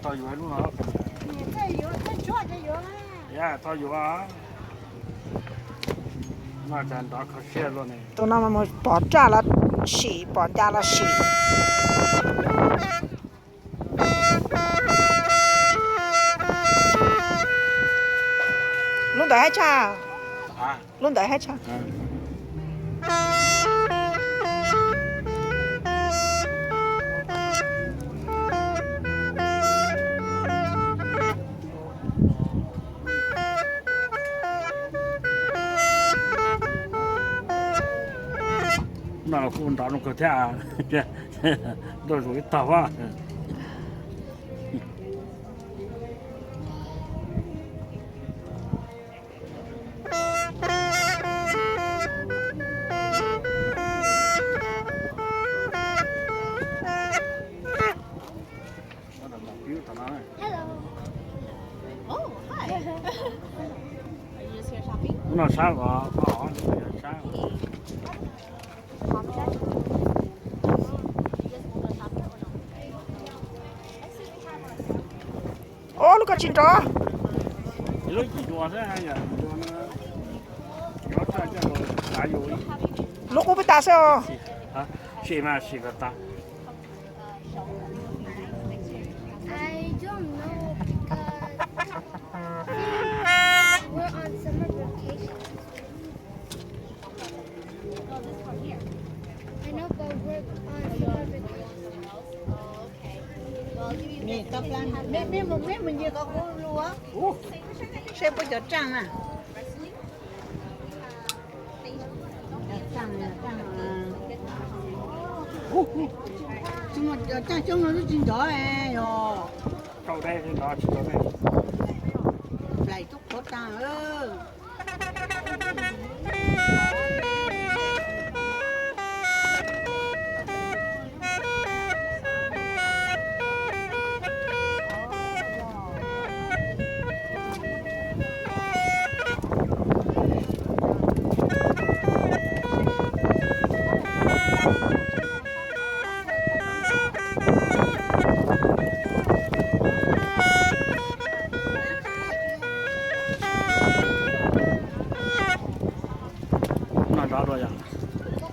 Tau yuav lub no. Tau yuav. Tau yuav. Tus no mus pom raj los sim, pom ncas los sim. Lub ntawd hab tshaj. Lub ntawd hab tshaj. No los kuj nrov zoo kawg thiab, nrov zoo ib tag a. Hello. Oh, hi. Are you just here shopping? Ub no sab los sab. Ob lub ko tsis nrov. Lub yim dua xwb, lub qub peb tas xwb os. Sim mas sim kom tas. I don't know because we're on summer vacation. I know, but we're on summer vacation. Mej mus, mej mus ncig qhov kuv lug, seb puab cov raaj na. Cov raaj coob no twb tsis nrov yog. Nplais tub qhuav taag lawm.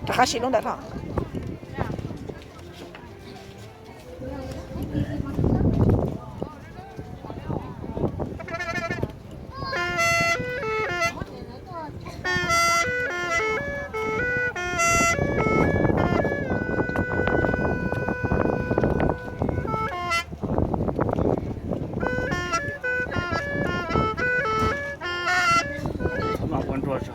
Rov qab sim lub ntawd tso. Mas ua nrua tso.